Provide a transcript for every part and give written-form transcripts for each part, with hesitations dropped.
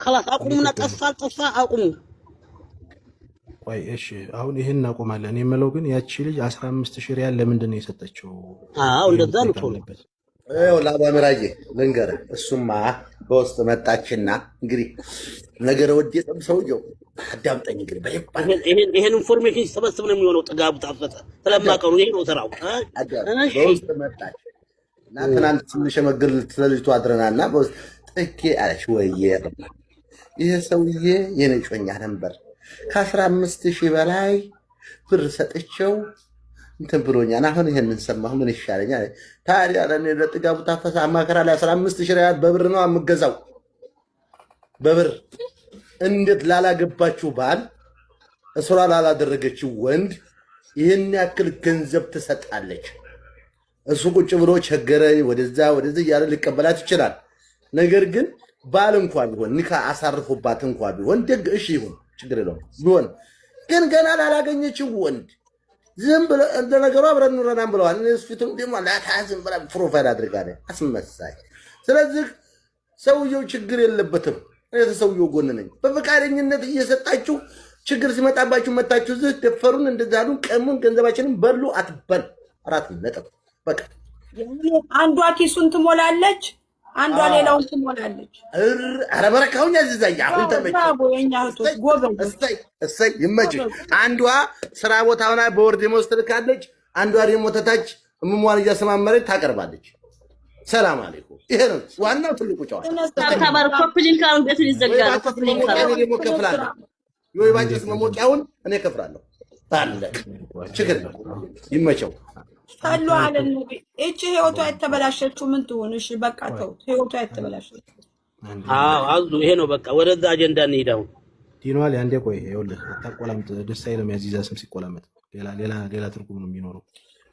خلاص እንዴት አቁሙና፣ ወደዱ? ጠፋ አልጠፋ አቁሙ። ቆይ እሺ፣ አሁን ይህን እናቆማለን። የምለው ግን ያቺ ልጅ 15,000 ሪያል ለምንድን ነው የሰጠችው? አዎ ይሄ እንደዛ ነው። መጠየቅ ቶሎ አለበት። ይኸው ለአባምራዬ ልንገርህ፣ እሱማ በውስጥ መጣችና እንግዲህ ነገረ ወድ የጠም ሰውየው አዳምጠኝ እንግዲህ በደንብ አድርገህ ይሄን information ሲሰበስብ ነው የሚሆነው። ጥጋቡ ታፈሰ ስለማቀሩ ይሄ ነው ስራው። አዳምጥ። እሺ በውስጥ መጣች እና ትናንት ስንሸመግል ስለ ልጅቱ አድረናልና በውስጥ ጥኬ አለች። ወየ ይህ ሰውዬ የኔ ጮኛ ነበር ከ15,000 በላይ ብር ሰጥቼው እንትን ብሎኛል። አሁን ይሄንን ሰማሁ፣ ምን ይሻለኛል? ታዲያ ለእኔ ለጥጋቡ ታፈሰ አማከራ ላይ 15,000 ሪያል በብር ነው የምገዛው። በብር እንዴት ላላገባችሁ ባል እስሯ ላላደረገችው ወንድ ይህን ያክል ገንዘብ ትሰጣለች? እሱ ቁጭ ብሎ ቸገረኝ ወደዛ ወደዚህ እያለ ሊቀበላት ይችላል። ነገር ግን ባል እንኳ ቢሆን ኒካ አሳርፎባት እንኳ ቢሆን ደግ እሺ ይሁን ችግር የለውም ቢሆን ግን ገና ላላገኘችው ወንድ ዝም ብለ እንደ ነገሩ አብረን ኑረናም ብለዋል። እነሱ ፊቱም ደግሞ ላታ ዝም ብላ profile አድርጋ አስመሳይ። ስለዚህ ሰውየው ችግር የለበትም። እኔ ተሰውየው ጎን ነኝ። በፈቃደኝነት እየሰጣችሁ ችግር ሲመጣባችሁ መታችሁ እዚህ ደፈሩን፣ እንደዛ አሉን፣ ቀሙን፣ ገንዘባችንን በሉ አትበል። 4 ነጥብ በቃ። አንዷ ኪሱን ትሞላለች፣ አንዷ ሌላውን ትሞላለች። ኧረ በረካሁኝ አዚዛዬ፣ አሁን ተመቸኝ። ብራቮ የኛ እህቶች ጎበዞች። እሰይ እሰይ፣ ይመችሽ። አንዷ ስራ ቦታ ሆና በወር ደመወዝ ትልካለች፣ አንዷ ደግሞ ተታች እምሟን እያሰማመረች ታቀርባለች። ሰላም አለይኩም። ይሄ ነው ዋናው ትልቁ ጨዋታ። ታብታባር copy link አሁን ቤቱን ይዘጋል። ወይባ ጭስ copy link መሞቂያ አሁን እኔ ደግሞ እከፍላለሁ። የወይባ ጭስ መሞቂያውን እኔ እከፍላለሁ። አለቀ። ችግር የለም። ይመቸው። ሰሉ አለ ነቢ። ይቺ ህይወቷ የተበላሸችው ምን ትሁን? እሺ በቃ ተውት። ህይወቷ የተበላሸችው አንዴ አዎ አዙ ይሄ ነው በቃ። ወደዛ አጀንዳ እንሂድ አሁን። ዲኗል አንዴ ቆይ፣ ይኸውልህ አታቆላምጥ። ደስ አይልም የአዚዛ ስም ሲቆላመጥ፣ ሌላ ሌላ ሌላ ትርጉም ነው የሚኖረው።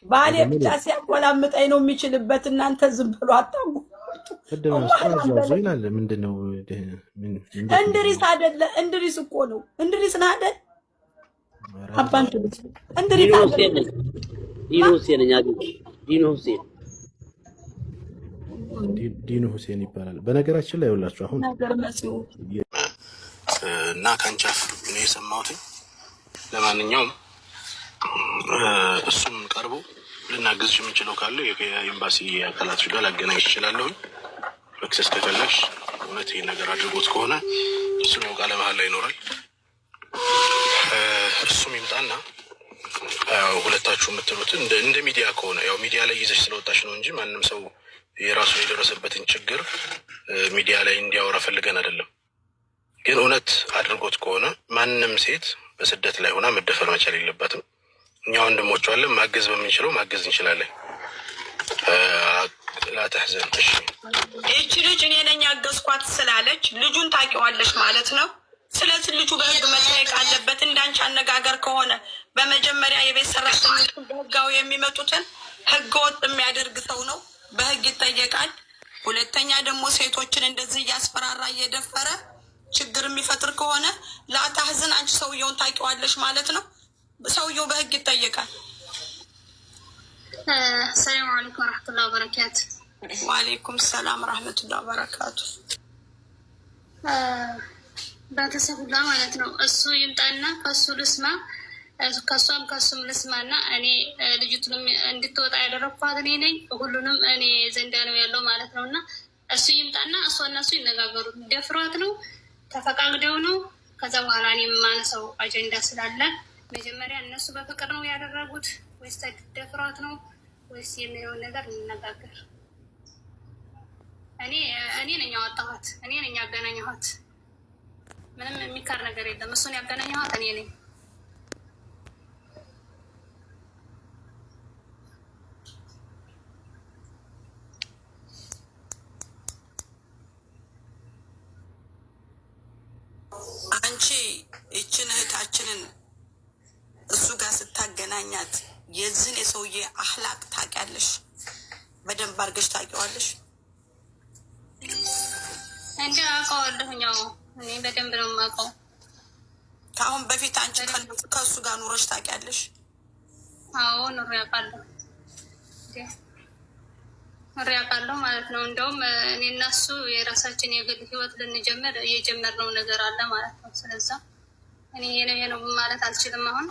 ባሌ ደግሞ ብቻ ሲያቆላምጠኝ ነው የሚችልበት። እናንተ ዝም ብሎ አታንጉ። ቅድም አንስቶ አዙ አዙ ይላል። ምንድን ነው እንዴት ነው? እንድሪስ አይደለ? እንድሪስ እኮ ነው። እንድሪስ ነህ አይደል? አባንቱ ልጅ እንድሪስ ዲኑ አይደለ? ሁሴን ነኝ። ዲኑ ሁሴን ነኝ። አግኝ ዲኑ ሁሴን ዲኑ ሁሴን ይባላል። በነገራችን ላይ ይኸውላችሁ አሁን ነገር መሲሁ እና ከአንቺ አፍ ነው የሰማሁት። ለማንኛውም እሱም ቀርቦ ልናግዝሽ የምንችለው ካለ የኤምባሲ አካላቶች ጋር ላገናኝሽ እችላለሁኝ። መክሰስ ከፈለግሽ እውነት ይህን ነገር አድርጎት ከሆነ እሱም ያው ቃለ መሀል ላይ ይኖራል። እሱም ይምጣና ያው ሁለታችሁ የምትሉት እንደ ሚዲያ ከሆነ ያው ሚዲያ ላይ ይዘሽ ስለወጣሽ ነው እንጂ ማንም ሰው የራሱን የደረሰበትን ችግር ሚዲያ ላይ እንዲያወራ ፈልገን አይደለም። ግን እውነት አድርጎት ከሆነ ማንም ሴት በስደት ላይ ሆና መደፈር መቻል የለባትም። እኛ ወንድሞቿ አለን፣ ማገዝ በምንችለው ማገዝ እንችላለን። لا تحزن እሺ። ይቺ ልጅ እኔ ነኝ ያገዝኳት ስላለች ልጁን ታውቂዋለሽ ማለት ነው። ስለዚህ ልጁ በህግ መጠየቅ አለበት። እንዳንቺ አነጋገር ከሆነ በመጀመሪያ የቤት ሰራተኞችን በህጋዊ የሚመጡትን ህገ ወጥ የሚያደርግ ሰው ነው፣ በህግ ይጠየቃል። ሁለተኛ ደግሞ ሴቶችን እንደዚህ እያስፈራራ እየደፈረ ችግር የሚፈጥር ከሆነ لا تحزن አንቺ ሰውየውን ታውቂዋለሽ ማለት ነው። ሰውየው በህግ ይጠየቃል። السلام عليكم ورحمة الله وبركاته። وعليكم السلام رحمة الله وبركاته። ቤተሰብ ሁላ ማለት ነው። እሱ ይምጣና ከሱ ልስማ፣ ከሷም ከሱም ልስማና እኔ ልጅቱንም እንድትወጣ ያደረግኳት እኔ ነኝ። ሁሉንም እኔ ዘንዳ ነው ያለው ማለት ነው። እና እሱ ይምጣና እሷ እና እሱ ይነጋገሩ። ደፍሯት ነው ተፈቃቅደው ነው። ከዛ በኋላ እኔ የማነሳው አጀንዳ ስላለ መጀመሪያ እነሱ በፍቅር ነው ያደረጉት ወይስ ደፍሯት ነው ወይስ የሚለውን ነገር እንነጋገር። እኔ እኔ ነኝ ያወጣኋት፣ እኔ ነኝ ያገናኘኋት። ምንም የሚካር ነገር የለም። እሱን ያገናኘኋት እኔ ነኝ። አንቺ ይችን እህታችንን እሱ ጋር ስታገናኛት የዚህን የሰውዬ አህላቅ ታውቂያለሽ? በደንብ አድርገሽ ታውቂዋለሽ? እንዲ አውቀዋለሁኝ። አዎ እኔ በደንብ ነው የማውቀው። ከአሁን በፊት አንቺ ከእሱ ጋር ኑረሽ ታውቂያለሽ? አዎ ኑሮ ያውቃለሁ። ኖሬ አውቃለሁ ማለት ነው። እንደውም እኔ እና እሱ የራሳችን የግል ህይወት ልንጀምር እየጀመርነው ነገር አለ ማለት ነው። ስለዛ እኔ ይሄ ነው ይሄ ነው ማለት አልችልም። አሁን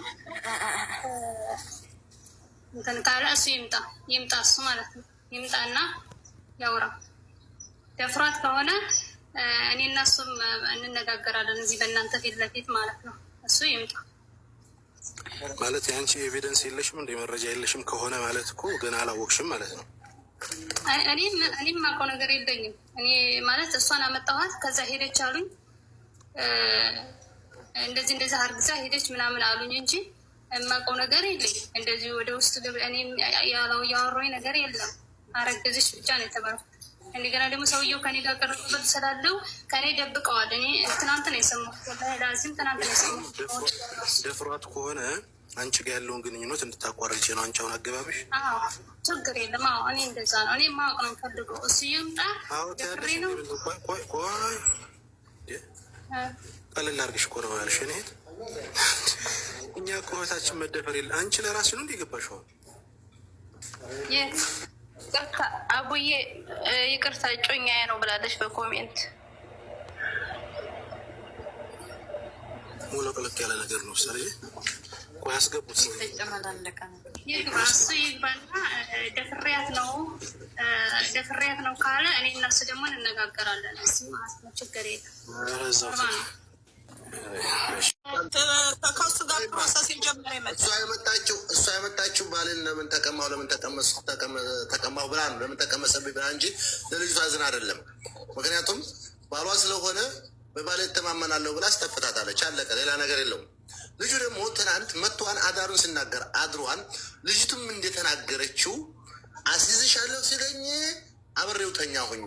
እንትን ካለ እሱ ይምጣ ይምጣ እሱ ማለት ነው ይምጣና ያውራ። ደፍሯት ከሆነ እኔ እና እሱም እንነጋገራለን እዚህ በእናንተ ፊት ለፊት ማለት ነው። እሱ ይምጣ። ማለት የአንቺ evidence የለሽም እንደ መረጃ የለሽም ከሆነ ማለት እኮ ገና አላወቅሽም ማለት ነው። እኔ የማውቀው ነገር የለኝም። እኔ ማለት እሷን አመጣኋት፣ ከዛ ሄደች አሉኝ፣ እንደዚህ እንደዚህ አርግዛ ሄደች ምናምን አሉኝ እንጂ የማውቀው ነገር የለኝም። እንደዚህ ወደ ውስጥ እኔ ያለው እያወራኝ ነገር የለም። አረገዘች ብቻ ነው የተባልኩት። እንደገና ደግሞ ሰውየው ከኔ ጋር ቅርበት ስላለው ከኔ ደብቀዋል። እኔ ትናንት ነው የሰማሁት፣ ወላሂ ላዚም ትናንት ነው የሰማሁት። ደፍሯት ከሆነ አንቺ ጋር ያለውን ግንኙነት እንድታቋርጪ ነው አንቺ አሁን አገባብሽ። አዎ ችግር የለም። አዎ እኔ እንደዛ ነው። እኔ ማወቅ ነው የምፈልገው። እሱ ይምጣ። ደፍሬ ነው። ቆይ ቆይ ቆይ፣ ቀለል አድርግሽ እኮ ነው ያልሽ። እኔ እኛ እኮ እህታችን መደፈር የለ። አንቺ ለራስሽ ነው እንደ የገባሽው። የት ይቅርታ አቡዬ፣ ይቅርታ እጮኛዬ ነው ብላለች በ comment። ሞለቅለቅ ያለ ነገር ነው። ሰሪ ቆይ አስገቡት። ይግባ፣ እሱ ይግባና ደፍሬያት ነው ደፍሬያት ነው ካለ እኔ እና እሱ ደግሞ እንነጋገራለን። እሱ ማለት ነው ችግር የለም። ኧረ እዛው ነው። ከሱ ጋር process የጀመረ ይመስላል። እሷ የመጣችው ባልን ለምን ተቀማው ለምን ተቀማው ብላ ነው፣ ለምን ተቀመሰብኝ ብላ እንጂ ለልጅቷ አዝና አይደለም። ምክንያቱም ባሏ ስለሆነ በባሌ እተማመናለሁ ብላ አስተፍታታለች። አለቀ። ሌላ ነገር የለውም። ልጁ ደግሞ ትናንት መቷን አዳሩን ሲናገር አድሯን ልጅቱም እንደተናገረችው አስይዝሻለሁ ሲለኝ አብሬው ተኛሁኝ፣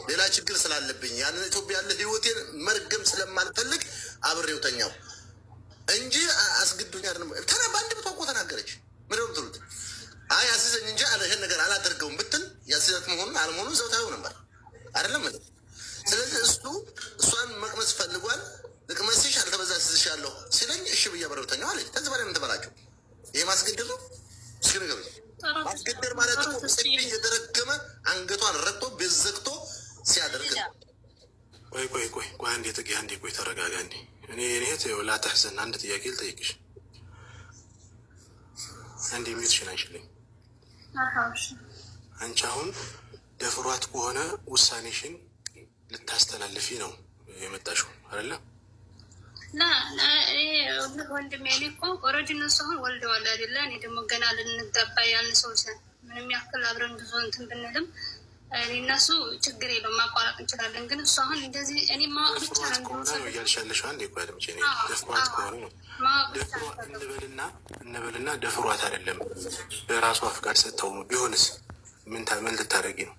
ሌላ ችግር ስላለብኝ ያንን ኢትዮጵያ ያለ ህይወቴን መርገም ስለማልፈልግ አብሬው ተኛሁ እንጂ አስገድዶኝ አይደለም። በአንድ ብቷ እኮ ተናገረች። ምንድን ነው የምትሉት? አይ አስይዘኝ እንጂ ይሄን ነገር አላደርገውም ብትል ያስይዛት መሆኑን አለመሆኑን እዛው ታየው ነበር አይደለም። ስለዚህ እሱ እሷን መቅመስ ፈልጓል። ልቅመስሽ አልተበዛ አስይዝሻለሁ ሲለኝ እሺ ብዬ አብሬው ተኛሁ አለች። ከዚህ በላይ ምን ትበላቸው? ይሄ ማስገደድ ነው? እስኪ ንገሩኝ። ማስገደድ ማለት እኮ ጥፊ እየተረገመ አንገቷን ረግጦ ቤት ዘግቶ ሲያደርግ ነው። ቆይ ቆይ ቆይ ቆይ፣ አንዴ ጥጌ፣ አንዴ ቆይ፣ ተረጋጋ። አንዴ እኔ እህት لا تحزن አንድ ጥያቄ ልጠይቅሽ። አንዴ mute ሽን አንሽልኝ። አንቺ አሁን ደፍሯት ከሆነ ውሳኔሽን ልታስተላልፊ ነው የመጣሽው አይደለ? لا ወንድሜ፣ እኔ እኮ already እነሱ አሁን ወልደዋል አይደለ? እኔ ደግሞ ገና ልንጋባ ያልን ሰዎች ነን። ምንም ያክል አብረን ብዙ እንትን ብንልም እኔ እነሱ ችግር የለውም ማቋረጥ እንችላለን። ግን እሱ አሁን እንደዚህ እኔ ማወቅ ብቻ ደፍሯት ነው ከሆነ ነው እያልሽ ያለሽው። አንዴ ቆይ አድምጪ። እኔ ደፍሯት ከሆነ ነው ማወቅ ብቻ ደፍሯ ነው። እንበልና እንበልና ደፍሯት አይደለም በራሷ ፍቃድ ሰጥተው ነው ቢሆንስ ምን ልታደርጊ ነው?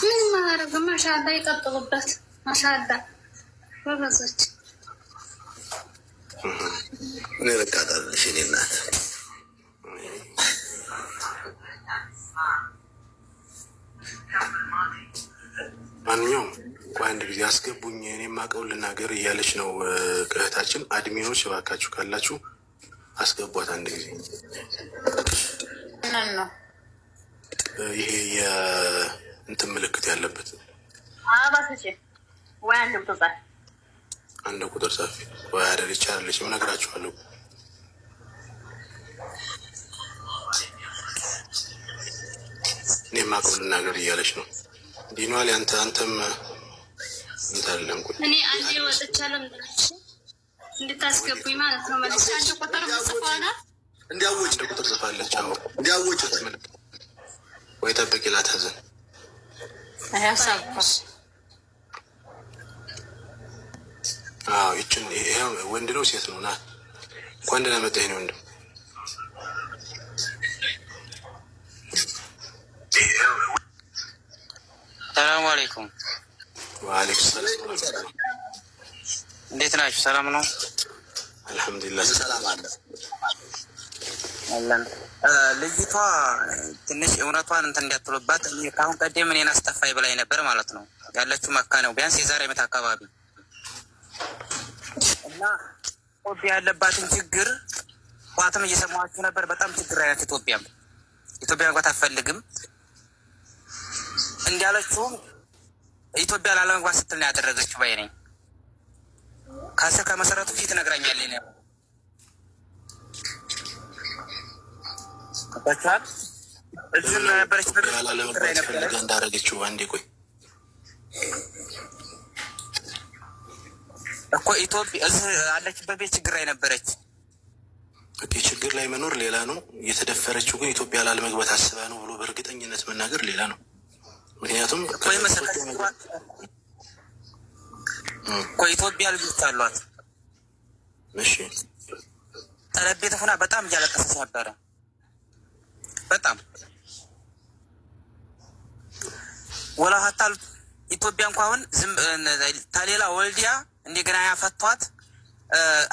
ምንም አላደርግም። ማሻአላ ይቀጥሉበት። ማሻአላ ጎበዞች። እኔ ልቃጠልልሽ እኔ እናት። ማንኛውም ቆይ አንድ ጊዜ አስገቡኝ፣ እኔ የማውቀውን ልናገር እያለች ነው እህታችን። Admin ኦች እባካችሁ ካላችሁ አስገቧት አንድ ጊዜ። ምን ነው ይሄ የእንትን ምልክት ያለበት አበባ ስጪ ወይ አንድ ቁጥር ጻፊ። አንድ ቁጥር ጻፊ። ወይ አደለች አይደለችም እነግራችኋለሁ። እኔ የማውቀውን ልናገር እያለች ነው። ዲኗል አንተም እንትን አይደለም። ቆይ እኔ አንዴ ወጥቻለሁ እንድታስገቡኝ ማለት ነው። መልሼ አንድ ቁጥር ምጽፈዋና እንዲያውጭ አንድ ቁጥር ጽፋለች። አዎ እንዲያውጭ ወይ ጠብቂ፣ ላታዘን ሀሳብ አዎ ይችን ይሄ ወንድ ነው ሴት ነው? ና እንኳን ደህና መጣህ የእኔ ወንድም። ሰላሙ አለይኩም። ወአለይኩም ሰላም። እንዴት ናችሁ? ሰላም ነው? አልሐምዱሊላህ። ሰላም አለ። አለን። ልጅቷ ትንሽ እውነቷን እንትን እንዳትሉባት። ከአሁን ቀደም እኔን አስጠፋኝ ብላኝ ነበር ማለት ነው። ያለችው መካ ነው፣ ቢያንስ የዛሬ ዓመት አካባቢ እና ኢትዮጵያ ያለባትን ችግር ጠዋትም እየሰማችሁ ነበር። በጣም ችግር አይነት ኢትዮጵያም ኢትዮጵያ መግባት አትፈልግም እንዳለችውም ኢትዮጵያ ላለመግባት ስትል ነው ያደረገችው ባይ ነኝ። ከስር ከመሰረቱ ፊት ነግራኛለች ነው እዚህም ነበረች ላለመግባት ፈልጋ እንዳደረገችው። አንዴ ቆይ እኮ ኢትዮጵያ እዚህ አለችበት ቤት ችግር ላይ ነበረች። Okay፣ ችግር ላይ መኖር ሌላ ነው። የተደፈረችው ግን ኢትዮጵያ ላለመግባት አስባ ነው ብሎ በእርግጠኝነት መናገር ሌላ ነው። ምክንያቱም እኮ ኢትዮጵያ ልጆች አሏት። እሺ፣ ጠለቤት ሆና በጣም እያለቀሰች ነበረ። በጣም ወላ ሀታ ኢትዮጵያ እንኳ አሁን ዝም ተሌላ ወልዲያ እንደገና ያፈቷት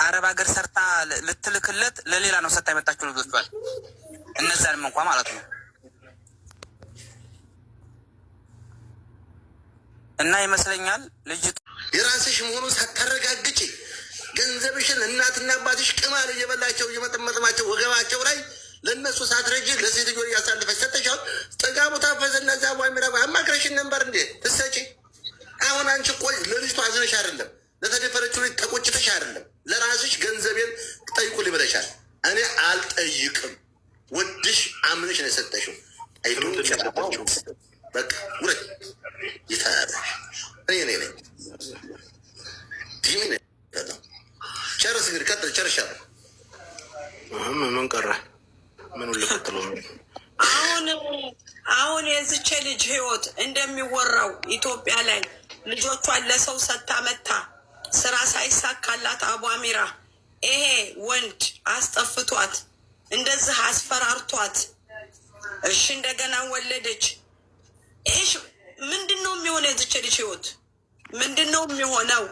አረብ ሀገር ሰርታ ልትልክለት ለሌላ ነው ሰታ የመጣችው ልጆቿን እነዛንም እንኳ ማለት ነው። እና ይመስለኛል ልጅቱ የራስሽ መሆኑን ሳታረጋግጪ ገንዘብሽን እናትና አባትሽ ቅማል እየበላቸው እየመጠመጥማቸው ወገባቸው ላይ ለእነሱ ሳትረጂ ለሴትዮ እያሳልፈች ሰተሻል። ጥጋቡ ታፈሰ እነዚያ ቧሚራ አማክረሽን ነበር እንዴ ትሰጪ? አሁን አንቺ ቆይ ለልጅቱ አዝነሽ አይደለም፣ ለተደፈረችው ልጅ ተቆጭተሽ አይደለም፣ ለራስሽ ገንዘቤን ጠይቁልኝ ብለሻል። እኔ አልጠይቅም። ወድሽ አምነሽ ነው የሰጠሽው። በቃ ውረድ። ይታያለሽ። እኔ እኔ ነኝ ዲሚ ነኝ። ጨርስ እንግዲህ ቀጥል። ጨርሻለሁ። ምን ቀረ? ምኑን ልቀጥለው? አሁን አሁን የዚች ልጅ ህይወት እንደሚወራው ኢትዮጵያ ላይ ልጆቿን ለሰው ሰታ መታ ስራ ሳይሳካላት አቧሚራ ይሄ ወንድ አስጠፍቷት እንደዚህ አስፈራርቷት፣ እሺ እንደገና ወለደች። እሺ ምንድን ነው የሚሆነው? የዚች ልጅ ህይወት ምንድን ነው የሚሆነው?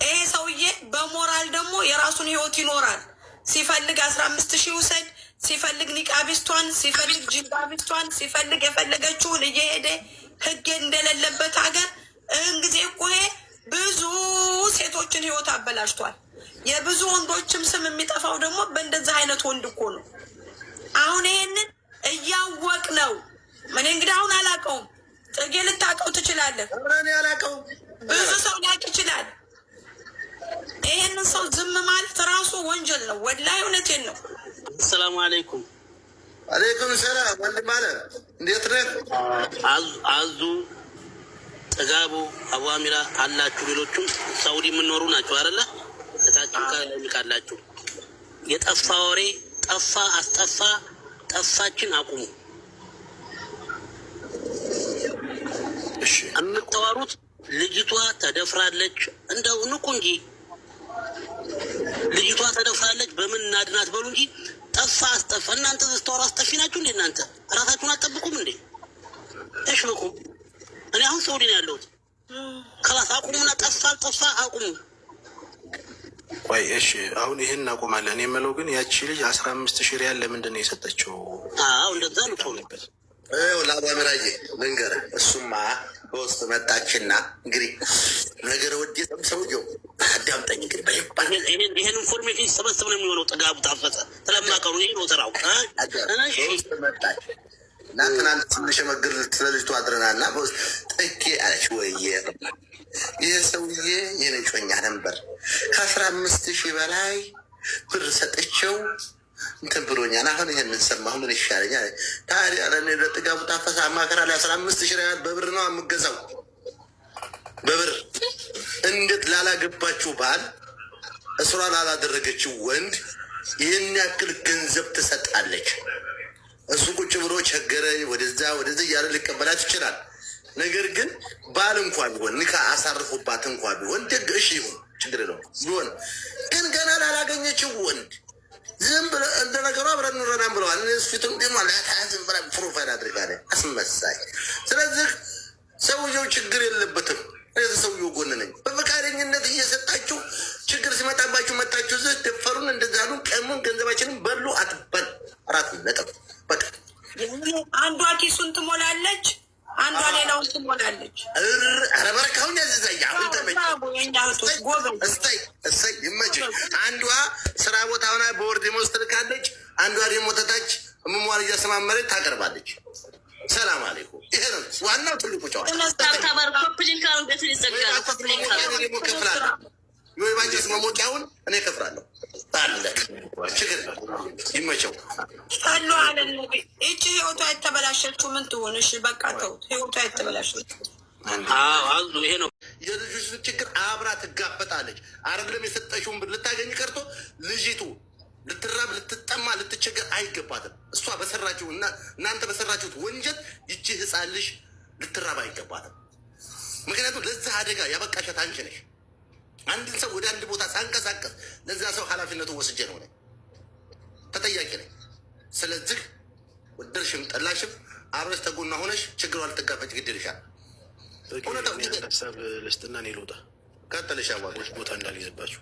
ይሄ ሰውዬ በሞራል ደግሞ የራሱን ህይወት ይኖራል። ሲፈልግ 15,000 ይውሰድ፣ ሲፈልግ ኒቃቢስቷን፣ ሲፈልግ ጅልባቢስቷን፣ ሲፈልግ የፈለገችውን እየሄደ ህግ እንደሌለበት ሀገር እህን ጊዜ እኮ ይሄ ብዙ ሴቶችን ህይወት አበላሽቷል። የብዙ ወንዶችም ስም የሚጠፋው ደግሞ በእንደዚህ አይነት ወንድ እኮ ነው። አሁን ይሄንን እያወቅ ነው። እኔ እንግዲህ አሁን አላውቀውም። ጽጌ ልታውቀው ትችላለህ። እኔ አላውቀውም። ብዙ ሰው ሊያውቅ ይችላል። ይሄንን ሰው ዝም ማለት ራሱ ወንጀል ነው። ወላሂ እውነቴን ነው። አሰላሙ አለይኩም። አለይኩም ሰላም ወንድም አለ፣ እንዴት ነህ? አዙ ጥጋቡ አዋሚራ አላችሁ፣ ሌሎቹም ሳውዲ የምኖሩ ናቸው አይደለ? እታችሁ ካላችሁ የጠፋ ወሬ ጠፋ አስጠፋ ጠፋችን አቁሙ። እሺ የምታወሩት ልጅቷ ተደፍራለች፣ እንደው ንቁ እንጂ ልጅቷ ተደፍራለች በምን እናድናት በሉ እንጂ ጠፋ አስጠፋ። እናንተ ስታወሩ አስጠፊ ናችሁ እንዴ? እናንተ እራሳችሁን አትጠብቁም እንዴ? እሽ ብቁ። እኔ አሁን ሳውዲ ነው ያለሁት። ከላስ አቁሙና ጠፋ አልጠፋ አቁሙ። ቆይ እሺ፣ አሁን ይህን እናቆማለን የምለው ግን ያቺ ልጅ 15,000 ሪያል ለምንድን ነው የሰጠችው? አዎ እንደዛ ነው ቶሎ ይኸው ለአባምራዬ ልንገርህ፣ እሱማ በውስጥ መጣችና እንግዲህ ነገር ወዴትም ሰውየው አዳምጠኝ እንግዲህ በይባል ይሄን information ሲሰበስብ ነው የሚሆነው። ጥጋቡ ታፈሰ ስለማቀሩ ይሄ ነው ስራው። በውስጥ መጣች እና ትናንት ስንሸመግል ስለ ልጅቱ አድረናልና በውስጥ ጥቄ አለች። ወየ ይህ ሰውዬ የኔ ጮኛ ነበር ከ15,000 በላይ ብር ሰጥቼው እንትን ብሎኛል። አሁን ይሄንን ሰማሁ፣ ምን ይሻለኛል ታዲያ? ለእኔ ለጥጋቡ ታፈሰ አማከራ ላይ 15,000 ሪያል በብር ነው የምገዛው፣ በብር እንዴት ላላገባችው ባል እስሯ ላላደረገችው ወንድ ይህን ያክል ገንዘብ ትሰጣለች? እሱ ቁጭ ብሎ ቸገረ ወደዛ ወደዚህ እያለ ሊቀበላት ይችላል። ነገር ግን ባል እንኳ ቢሆን ኒካ አሳርፎባት እንኳ ቢሆን ደግ እሺ ይሁን ችግር የለውም ቢሆን ግን ገና ላላገኘችው ወንድ ዝም ብለ እንደ ነገሩ አብረን ኑረናም ብለዋል። እነሱ ፊትም ደግሞ ዝም ብላ profile አድርጋለች አስመሳይ። ስለዚህ ሰውየው ችግር የለበትም። እኔ ሰውየው ጎን ነኝ። በፈቃደኝነት እየሰጣችሁ ችግር ሲመጣባችሁ መጣችሁ እዚህ ደፈሩን፣ እንደዛ አሉ፣ ቀሙን፣ ገንዘባችንን በሉ። አትበል 4 ነጥብ በቃ። አንዷ ኪሱን ትሞላለች፣ አንዷ ሌላውን ትሞላለች። ኧረ በረካሁን ያዘዛያ አሁን ተመቸኝ። እሰይ እሰይ ይመችሽ። አንዷ ስራ ቦታ ሆና በወር ደመወዝ ትልካለች፣ አንዷ ደግሞ ተታች ህመሟን እያሰማመረች ታቀርባለች። ሰላም አለይኩም። ይሄ ነው ዋናው ትልቁ ጨዋታ። እከፍላለሁ። የወይባ ጭስ መሞቂያውን እኔ እከፍላለሁ። አለ ችግር ይመቸው። ሰሉ አለ ነቢ። ይቺ ህይወቷ የተበላሸችው ምን ትሆን? እሺ በቃ ተውት። ህይወቷ የተበላሸችው አዙ ይሄ ነው። የልጆችን ችግር አብራ ትጋፈጣለች። አይደለም የሰጠሽውን ብር ልታገኝ ቀርቶ ልጅቱ ልትራብ፣ ልትጠማ፣ ልትቸገር አይገባትም። እሷ በሰራችው እና እናንተ በሰራችሁት ወንጀል ይቺ ህፃን ልጅ ልትራብ አይገባትም። ምክንያቱም ለዚህ አደጋ ያበቃሻት አንቺ ነሽ። አንድን ሰው ወደ አንድ ቦታ ሳንቀሳቀስ ለዛ ሰው ኃላፊነቱ ወስጄ ነው እኔ ተጠያቂ ነኝ። ስለዚህ ወደድሽም ጠላሽም አብረሽ ተጎና ሆነሽ ችግሯ ልትጋፈጭ ግድ ይልሻል። እውነታው ይሄ ነው። ሀሳብ ልስጥና እኔ ልውጣ፣ ቀጥልሽ አዋቂ ቦታ እንዳልይዝባችሁ።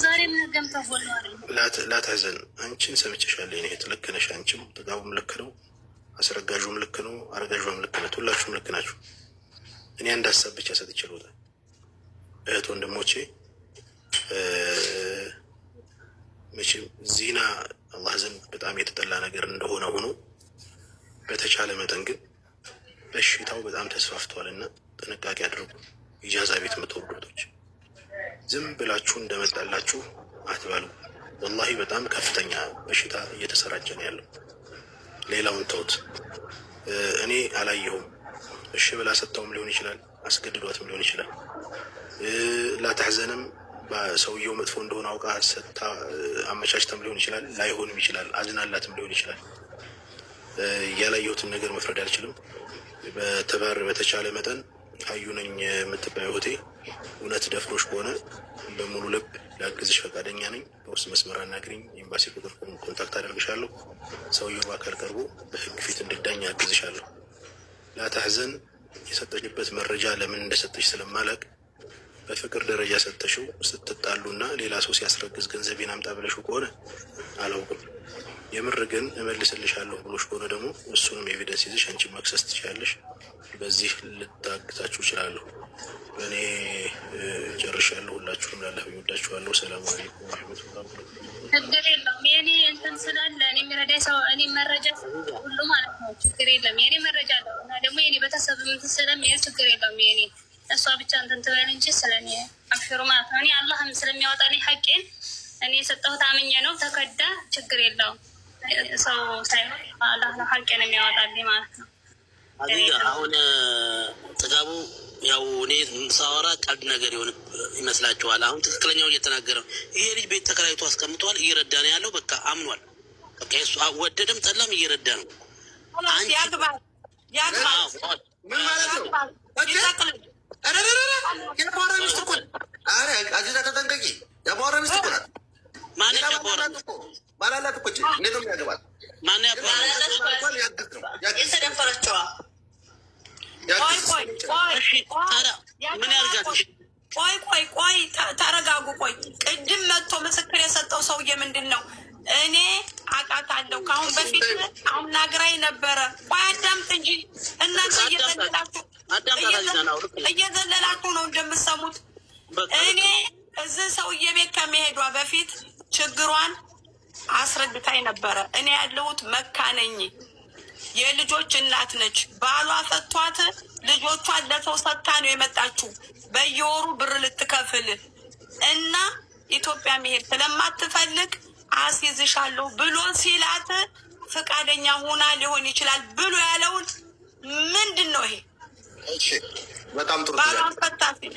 ዛሬም ነገም ተጎኗል። ላታዘን አንቺን ሰምቼሻለሁ። የእኔ እህት ልክ ነሽ። አንቺም ጥጋቡም ልክ ነው፣ አስረጋዡም ልክ ነው፣ አርጋዧም ልክ ናት። ሁላችሁም ልክ ናችሁ። እኔ አንድ ሀሳብ ብቻ ሰጥቼ ልውጣ። እህት ወንድሞቼ፣ መቼም ዚና አላህ ዘንድ በጣም የተጠላ ነገር እንደሆነ ሆኖ በተቻለ መጠን ግን በሽታው በጣም ተስፋፍቷል እና ጥንቃቄ አድርጉ። ኢጃዛ ቤት የምትወርዱ እህቶች ዝም ብላችሁ እንደመጣላችሁ አትበሉ። ወላሂ በጣም ከፍተኛ በሽታ እየተሰራጨ ነው ያለው። ሌላውን ተውት። እኔ አላየሁም። እሺ ብላ ሰጥተውም ሊሆን ይችላል፣ አስገድዷትም ሊሆን ይችላል። ላታሕዘንም ሰውየው መጥፎ እንደሆነ አውቃ ሰጥታ አመቻችተም ሊሆን ይችላል፣ ላይሆንም ይችላል፣ አዝናላትም ሊሆን ይችላል። ያላየሁትን ነገር መፍረድ አልችልም። በተባር በተቻለ መጠን አዩ ነኝ የምትባይ እህቴ እውነት ደፍሮሽ ከሆነ በሙሉ ልብ ላግዝሽ ፈቃደኛ ነኝ። በውስጥ መስመር አናግሪኝ። ኤምባሲ ቁጥር contact አደርግሻለሁ። ሰውየው በአካል ቀርቦ በህግ ፊት እንድዳኝ አግዝሻለሁ። ላታሕዘን የሰጠሽበት መረጃ ለምን እንደሰጠሽ ስለማላቅ በፍቅር ደረጃ ሰጠሽው ስትጣሉና ሌላ ሰው ሲያስረግዝ ገንዘቤን አምጣ ብለሽው ከሆነ አላውቅም። የምር ግን እመልስልሻለሁ ብሎሽ ከሆነ ደግሞ እሱንም evidence ይዘሽ አንቺ መክሰስ ትችያለሽ። በዚህ ልታግዛችሁ እችላለሁ። እኔ ጨርሻለሁ። ሁላችሁም ላለህ ወዳችኋለሁ። ሰላም አለይኩም ወረሕመቱላሂ ወበረካቱህ። ችግር የለውም። የኔ እንትን ስላለ እኔ የሚረዳ ሰው እኔ መረጃ ሁሉ ማለት ነው። ችግር የለም። የኔ መረጃ አለው እና ደግሞ የኔ ቤተሰብ እንትን ስለሚል ችግር የለውም። የኔ እሷ ብቻ እንትን ትበል እንጂ ስለኔ አብሽሩ ማለት ነው። እኔ አላህም ስለሚያወጣልኝ ሀቄን እኔ የሰጠሁት አምኜ ነው። ተከዳ ችግር የለውም። ሰው ሳይሆን አላህ ነው ሀቄን የሚያወጣልኝ ማለት ነው። አዚዛ አሁን ጥጋቡ ያው እኔ ሳወራ ቀልድ ነገር ይሆን ይመስላችኋል። አሁን ትክክለኛው እየተናገረ ነው። ይሄ ልጅ ቤት ተከራይቶ አስቀምጧል። እየረዳ ነው ያለው። በቃ አምኗል። በቃ የሱ ወደደም ጠላም እየረዳ ነው። አንቺ ያግባል ያግባል ምን ማለት ነው? ይጠቅልል። ኧረ የአባወራ ሚስት እኮ ናት። ኧረ አዚዛ ተጠንቀቂ። የአባወራ ሚስት እኮ ናት። ማን ሌላ ያባወራ ባላላት እኮ ባላላት እኮ እንዴት ነው የሚያገባት? ማን ያባወራ? እንኳን ያግዝ ነው ያግዝ የተደፈረችዋ ቆይ ያግዝ። ቆይ ቆይ እሺ ቆይ ታዲያ ምን ያርጋት? እሺ ቆይ ቆይ ቆይ ተረጋጉ። ቆይ ቅድም መጥቶ ምስክር የሰጠው ሰውዬ ምንድን ነው? እኔ አውቃታለሁ ከአሁን በፊት አናግራኝ ነበረ። ቆይ አዳምጥ እንጂ እናንተ እየዘለላችሁ አዳምጣት አዚዛ ነው ልክ ነህ። እየዘለላችሁ ነው እንደምትሰሙት። በቃ እኔ እዚህ ሰውዬ ቤት ከመሄዷ በፊት ችግሯን አስረድታኝ ነበረ። እኔ ያለሁት መካ ነኝ። የልጆች እናት ነች። ባሏ ፈቷት፣ ልጆቿን ለሰው ሰጥታ ነው የመጣችው በየወሩ ብር ልትከፍል እና ኢትዮጵያ መሄድ ስለማትፈልግ አስይዝሻለሁ ብሎ ሲላት ፈቃደኛ ሆና ሊሆን ይችላል ብሎ ያለውን ምንድን ነው ይሄ? እሺ በጣም ጥሩ ጥያቄ። ባሏን ፈታ ሲል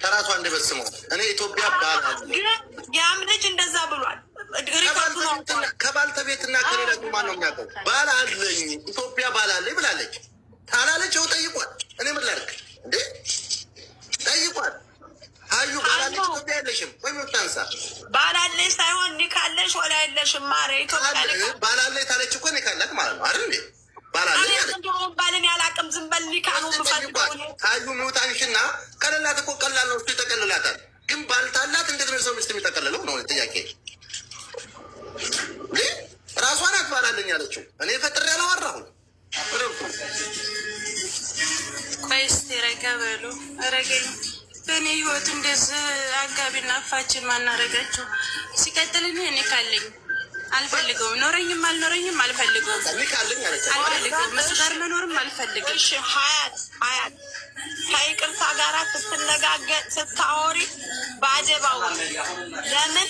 ከራሷ እንደበስመው እኔ ኢትዮጵያ ባል አለ ግን ያም ልጅ እንደዛ ብሏል። record ኡ ነው። ከባልተቤትና ከሌላ ማን ነው የሚያውቀው? ባል አለኝ ኢትዮጵያ ባል አለኝ ብላለች። ታላለች ይኸው ጠይቋል። እኔ ምን ላድርግ እንዴ? ጠይቋል። አዩ ባል አለች ኢትዮጵያ የለሽም ወይ ምታንሳ ባል አለሽ ሳይሆን ኒካለሽ ወላ የለሽም ማረ ኢትዮጵያ ኒካ ባል አለኝ ታለች እኮ እኔ ካላት ማለት ነው አይደል እንዴ? ባል አለኝ እኔ አለች። ዘንድሮ ባልን ያላቅም ዝም በል ኒካ ነው የምፈልገው እኔ። ታዩ ሚውጣንሽና ቀለላት እኮ ቀላል ነው እሱ ይጠቀልላታል። ግን ባልታላት እንዴት ነው የሰው ሚስት የሚጠቀልለው ነው ጥያቄ። እንዴ ራሷ ናት ባላለኝ ያለችው። እኔ ፈጥሬ አላወራሁም። ቆይ እስቲ ረጋ በሉ ረገ በእኔ ህይወት እንደዚህ አጋቢና አፋችን ማናረጋቸው። ሲቀጥል እኔ ካለኝ አልፈልገውም። ኖረኝም አልኖረኝም አልፈልገውም፣ አልፈልገውም። እሱ ጋር መኖርም አልፈልግም። እሺ ሀያት ሀያት ከይቅርታ ጋራ ስትነጋገር ስታወሪ በአደባው ለምን